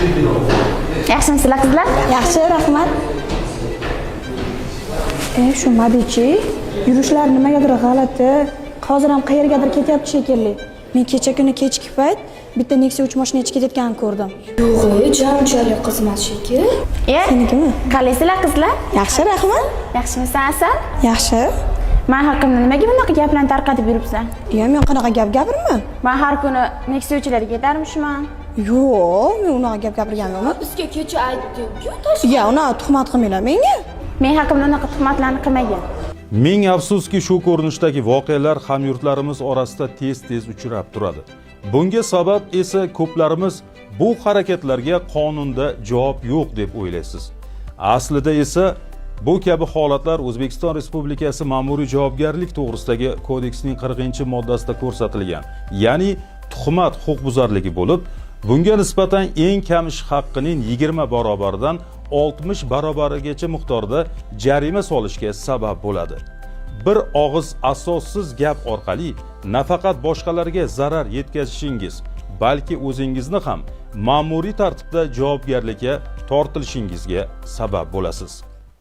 Yaxshimisizlar, qizlar? Yaxshi, rahmat. E, shu Madichi, yurishlari nimagadir g'alati. Hozir ham qayergadir ketyapti shekilli. Men kecha kuni kechki payt bitta Nexia 3 mashina ichib ketayotganini ko'rdim. Yo'q, ja unchalik qiz emas shekil. E, Senikimi? Qalaysizlar, qizlar? Yaxshi, rahmat. Yaxshimisan, Asal? Yaxshi. Man haqimda nimaga bunaqa gaplarni tarqatib yuribsan? Iya, men qanaqa gap gapirman? Man har kuni Nexia 3larga ketarmishman. Yo'q, men unaqa gap gapirganim yo'q. Bizga kecha aytding-ku, tosh. Iya, unaqa tuhmat qilmanglar menga. Men haqimda unaqa tuhmatlarni qilmagan. Ming afsuski, shu ko'rinishdagi voqealar hamyurtlarimiz orasida tez-tez uchrab turadi. Bunga sabab esa ko'plarimiz bu harakatlarga qonunda javob yo'q deb o'ylaysiz. Aslida esa bu kabi holatlar O'zbekiston Respublikasi Ma'muriy javobgarlik to'g'risidagi kodeksning 40-moddasida ko'rsatilgan, ya'ni tuhmat huquqbuzarligi bo'lib, bunga nisbatan eng kam ish haqqining 20 barobaridan 60 barobarigacha miqdorda jarima solishga sabab bo'ladi. Bir og'iz asossiz gap orqali nafaqat boshqalarga zarar yetkazishingiz, balki o'zingizni ham ma'muriy tartibda javobgarlikka tortilishingizga sabab bo'lasiz.